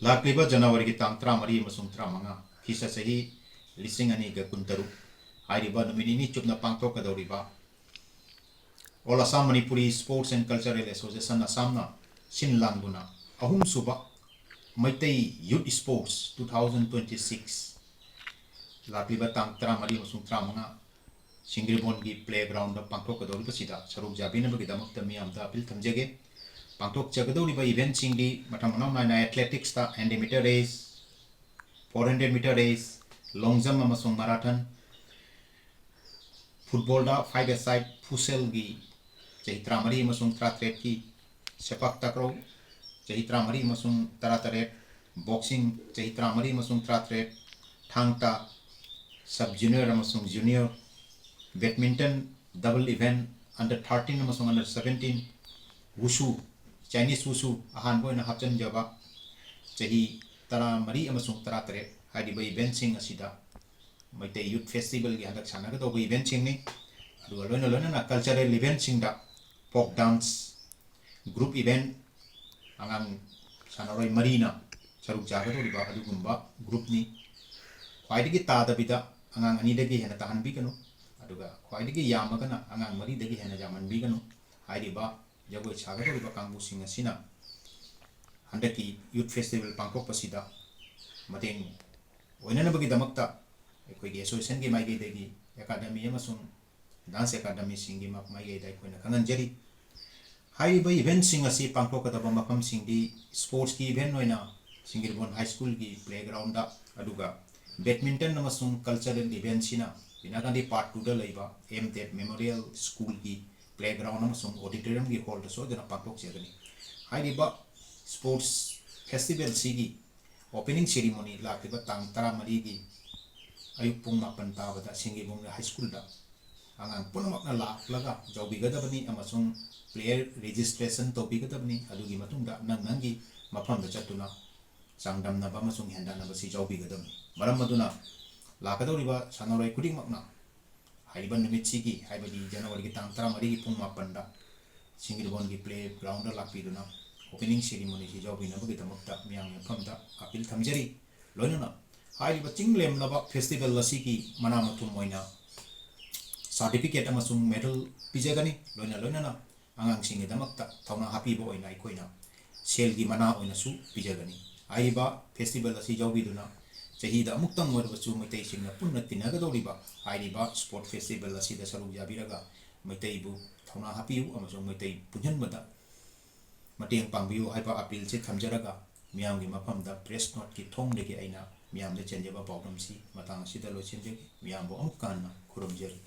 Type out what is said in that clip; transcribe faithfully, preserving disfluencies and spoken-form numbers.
ꯂꯥꯛꯂꯤꯕ ꯖꯅꯋꯥꯔꯤꯒꯤ ꯇꯥꯡ ꯇꯔꯥꯃꯔꯤ ꯑꯃꯁꯨꯡ ꯇꯔꯥꯃꯉꯥ, ꯈ꯭ꯔꯤꯁꯇ ꯆꯍꯤ ꯂꯤꯁꯤꯡ ꯑꯅꯤꯒ ꯀꯨꯟꯇꯔꯨꯛ ꯍꯥꯏꯔꯤꯕ ꯅꯨꯃꯤꯠ ꯅꯤꯅꯤ ꯆꯨꯞꯅ ꯄꯥꯡꯊꯣꯛꯀꯗꯧꯔꯤꯕ All Assam Manipuri Sports and Cultural Association, ꯑꯁꯥꯝꯅ ꯁꯤꯟ ꯂꯥꯡꯗꯨꯅ ꯑꯍꯨꯝꯁꯨꯕ Meitei Youth Sports two thousand twenty six ꯂꯥꯛꯂꯤꯕ ꯇꯥꯡ ꯇꯔꯥꯃꯔꯤ ꯑꯃꯁꯨꯡ ꯇꯔꯥꯃꯉꯥ ꯁꯤꯡꯒ꯭ꯔꯤꯕꯣꯟꯒꯤ playground ꯗ ꯄꯥꯡꯊꯣꯛꯀꯗꯧꯔꯤꯕꯁꯤꯗ ꯁꯔꯨꯛ ꯌꯥꯕꯤꯅꯕꯒꯤꯗꯃꯛꯇ ꯃꯤꯌꯥꯝꯗ ꯑꯄꯤꯜ ꯊꯝꯖꯒꯦ꯫ ꯄꯥꯡꯊꯣꯛꯆꯒꯗꯧꯔꯤꯕ event ꯁꯤꯡꯗꯤ ꯃꯊꯪ ꯃꯅꯥꯎ ꯅꯥꯏꯅ athletics ꯇ, hundred meter race, four hundred meter race, long jump ꯑꯃꯁꯨꯡ marathon, football the five a side futsal ꯒꯤ ꯆꯍꯤ ꯇꯔꯥꯃꯔꯤ ꯑꯃꯁꯨꯡ ꯇꯔꯥꯇꯔꯦꯠꯀꯤ, sepak takraw ꯆꯍꯤ ꯇꯔꯥꯃꯔꯤ ꯑꯃꯁꯨꯡ ꯇꯔꯥꯇꯔꯦꯠ, boxing ꯆꯍꯤ ꯇꯔꯥꯃꯔꯤ ꯑꯃꯁꯨꯡ ꯇꯔꯥꯇꯔꯦꯠ, ꯊꯥꯡ ꯇꯥ sub junior ꯑꯃꯁꯨꯡ junior, badminton double event under thirteen ꯑꯃꯁꯨꯡ under seventeen, wushu, Chinese wushu ꯑꯍꯥꯟꯕ ꯑꯣꯏꯅ ꯍꯥꯞꯆꯤꯟꯖꯕ ꯆꯍꯤ ꯇꯔꯥꯃꯔꯤ ꯑꯃꯁꯨꯡ ꯇꯔꯥꯇꯔꯦꯠ ꯍꯥꯏꯔꯤꯕ event ꯁꯤꯡ ꯑꯁꯤꯗ ꯃꯩꯇꯩ Youth Festival ꯒꯤ ꯍꯟꯗꯛ ꯁꯥꯟꯅꯒꯗꯧꯕ event ꯁꯤꯡꯅꯤ꯫ ꯑꯗꯨꯒ ꯂꯣꯏꯅ ꯂꯣꯏꯅꯅ cultural event ꯁꯤꯡꯗ folk dance, group event, ꯑꯉꯥꯡ ꯁꯥꯟꯅꯔꯣꯏ ꯃꯔꯤꯅ ꯁꯔꯨꯛ ꯌꯥꯒꯗꯧꯔꯤꯕ ꯑꯗꯨꯒꯨꯝꯕ group ꯅꯤ꯫ ꯈ꯭ꯋꯥꯏꯗꯒꯤ ꯇꯥꯗꯕꯤꯗ ꯑꯉꯥꯡ ꯑꯅꯤꯗꯒꯤ ꯍꯦꯟꯅ ꯇꯥꯍꯟꯕꯤꯒꯅꯨ, ꯑꯗꯨꯒ ꯈ꯭ꯋꯥꯏꯗꯒꯤ ꯌꯥꯝꯃꯒꯅ ꯑꯉꯥꯡ ꯃꯔꯤꯗꯒꯤ ꯍꯦꯟꯅ ꯌꯥꯝꯍꯟꯕꯤꯒꯅꯨ꯫ ꯍꯥꯏꯔꯤꯕ ꯖꯒꯣꯏ ꯁꯥꯒꯗꯧꯔꯤꯕ ꯀꯥꯡꯕꯨꯁꯤꯡ ꯑꯁꯤꯅ ꯍꯟꯗꯛꯀꯤ Youth Festival ꯄꯥꯡꯊꯣꯛꯄꯁꯤꯗ ꯃꯇꯦꯡ ꯑꯣꯏꯅꯅꯕꯒꯤꯗꯃꯛꯇ ꯑꯩꯈꯣꯏꯒꯤ association ꯒꯤ ꯃꯥꯏꯀꯩꯗꯒꯤ academy ꯑꯃꯁꯨꯡ dance academy ꯁꯤꯡꯒꯤ ꯃ-, ꯃꯥꯏꯀꯩꯗ ꯑꯩꯈꯣꯏꯅ ꯈꯪꯍꯟꯖꯔꯤ꯫ ꯍꯥꯏꯔꯤꯕ event ꯁꯤꯡ ꯑꯁꯤ ꯄꯥꯡꯊꯣꯛꯀꯗꯕ ꯃꯐꯝꯁꯤꯡꯗꯤ sports ꯀꯤ event ꯑꯣꯏꯅ ꯁꯤꯡꯒꯤꯔꯕꯣꯟ High School ꯒꯤ playground ꯗ, ꯑꯗꯨꯒ badminton ꯑꯃꯁꯨꯡ cultural event ꯁꯤꯅ ꯏꯟꯗꯤꯔꯥ ꯒꯥꯟꯙꯤ Park two ꯗ ꯂꯩꯕ M DEV Memorial School ꯒꯤ playground ꯑꯃꯁꯨꯡ auditorium ꯒꯤ hall ꯗ ꯁꯣꯏꯗꯅ ꯄꯥꯡꯊꯣꯛꯆꯒꯅꯤ꯫ ꯍꯥꯏꯔꯤꯕ sports festival ꯁꯤꯒꯤ opening ceremony ꯂꯥꯛꯂꯤꯕ ꯇꯥꯡ ꯇꯔꯥꯃꯔꯤꯒꯤ ꯑꯌꯨꯛ ꯄꯨꯡ ꯃꯥꯄꯟ ꯇꯥꯕꯗ ꯁꯤꯡꯒꯤꯔꯕꯣꯟ High School ꯗ ꯑꯉꯥꯡ ꯄꯨꯝꯅꯃꯛꯅ ꯂꯥꯛꯂꯒ ꯌꯥꯎꯕꯤꯒꯗꯕꯅꯤ ꯑꯃꯁꯨꯡ player registration ꯇꯧꯕꯤꯒꯗꯕꯅꯤ꯫ ꯑꯗꯨꯒꯤ ꯃꯇꯨꯡꯗ ꯅꯪ ꯅꯪꯒꯤ ꯃꯐꯝꯗ ꯆꯠꯇꯨꯅ ꯆꯥꯡꯗꯝꯅꯕ ꯑꯃꯁꯨꯡ ꯍꯦꯟꯗꯥꯟꯅꯕꯁꯤ ꯌꯥꯎꯕꯤꯒꯗꯕꯅꯤ꯫ ꯃꯔꯝ ꯑꯗꯨꯅ ꯂꯥꯛꯀꯗꯧꯔꯤꯕ ꯁꯥꯟꯅꯔꯣꯏ ꯈꯨꯗꯤꯡꯃꯛꯅ ꯍꯥꯏꯔꯤꯕ ꯅꯨꯃꯤꯠꯁꯤꯒꯤ, ꯍꯥꯏꯕꯗꯤ ꯖꯅꯋꯥꯔꯤꯒꯤ ꯇꯥꯡ ꯇꯔꯥꯃꯔꯤꯒꯤ ꯄꯨꯡ ꯃꯥꯄꯟꯗ ꯁꯤꯡꯒꯤꯔꯕꯣꯟꯒꯤ playground ꯗ ꯂꯥꯛꯄꯤꯗꯨꯅ ꯑꯣꯄꯦꯅꯤꯡ ꯁꯦꯔꯤꯃꯣꯅꯤꯁꯤ ꯌꯥꯎꯕꯤꯅꯕꯒꯤꯗꯃꯛꯇ ꯃꯤꯌꯥꯝꯒꯤ ꯃꯐꯝꯗ ꯑꯄꯤꯜ ꯊꯝꯖꯔꯤ꯫ ꯂꯣꯏꯅꯅ ꯍꯥꯏꯔꯤꯕ ꯆꯤꯡ ꯂꯦꯝꯂꯕ ꯐꯦꯁꯇꯤꯚꯦꯜ ꯑꯁꯤꯒꯤ ꯃꯅꯥ ꯃꯊꯨꯝ ꯑꯣꯏꯅ ꯁꯥꯔꯇꯤꯐꯤꯀꯦꯠ ꯑꯃꯁꯨꯡ ꯃꯦꯗꯜ ꯄꯤꯖꯒꯅꯤ꯫ ꯂꯣꯏꯅ ꯂꯣꯏꯅꯅ ꯑꯉꯥꯡꯁꯤꯡꯒꯤꯗꯃꯛꯇ ꯊꯧꯅꯥ ꯍꯥꯞꯄꯤꯕ ꯑꯣꯏꯅ ꯑꯩꯈꯣꯏꯅ ꯁꯦꯜꯒꯤ ꯃꯅꯥ ꯑꯣꯏꯅꯁꯨ ꯄꯤꯖꯒꯅꯤ꯫ ꯍꯥꯏꯔꯤꯕ ꯐꯦꯁꯇꯤꯚꯦꯜ ꯑꯁꯤ ꯌꯥꯎꯕꯤꯗꯨꯅ ꯆꯍꯤꯗ ꯑꯃꯨꯛꯇꯪ ꯑꯣꯏꯔꯕꯁꯨ ꯃꯩꯇꯩꯁꯤꯡꯅ ꯄꯨꯟꯅ ꯇꯤꯟꯅꯒꯗꯧꯔꯤꯕ ꯍꯥꯏꯔꯤꯕ ꯁ꯭ꯄꯣꯔꯠ ꯐꯦꯁꯇꯤꯚꯦꯜ ꯑꯁꯤꯗ ꯁꯔꯨꯛ ꯌꯥꯕꯤꯔꯒ ꯃꯩꯇꯩꯕꯨ ꯊꯧꯅꯥ ꯍꯥꯞꯄꯤꯌꯨ ꯑꯃꯁꯨꯡ ꯃꯩꯇꯩ ꯄꯨꯟꯁꯤꯟꯕꯗ ꯃꯇꯦꯡ ꯄꯥꯡꯕꯤꯌꯨ ꯍꯥꯏꯕ ꯑꯄꯤꯜꯁꯦ ꯊꯝꯖꯔꯒ ꯃꯤꯌꯥꯝꯒꯤ ꯃꯐꯝꯗ ꯄ꯭ꯔꯦꯁ ꯅꯣꯠꯀꯤ ꯊꯣꯡꯗꯒꯤ ꯑꯩꯅ ꯃꯤꯌꯥꯝꯗ ꯆꯦꯟꯖꯕ ꯄꯥꯎꯗꯝꯁꯤ ꯃꯇꯥꯡ ꯑꯁꯤꯗ ꯂꯣꯏꯁꯤꯟꯖꯒꯦ꯫ ꯃꯤꯌꯥꯝꯕꯨ ꯑꯃꯨꯛꯀ ꯍꯟꯅ ꯈꯨꯔꯨꯝꯖꯔꯤ꯫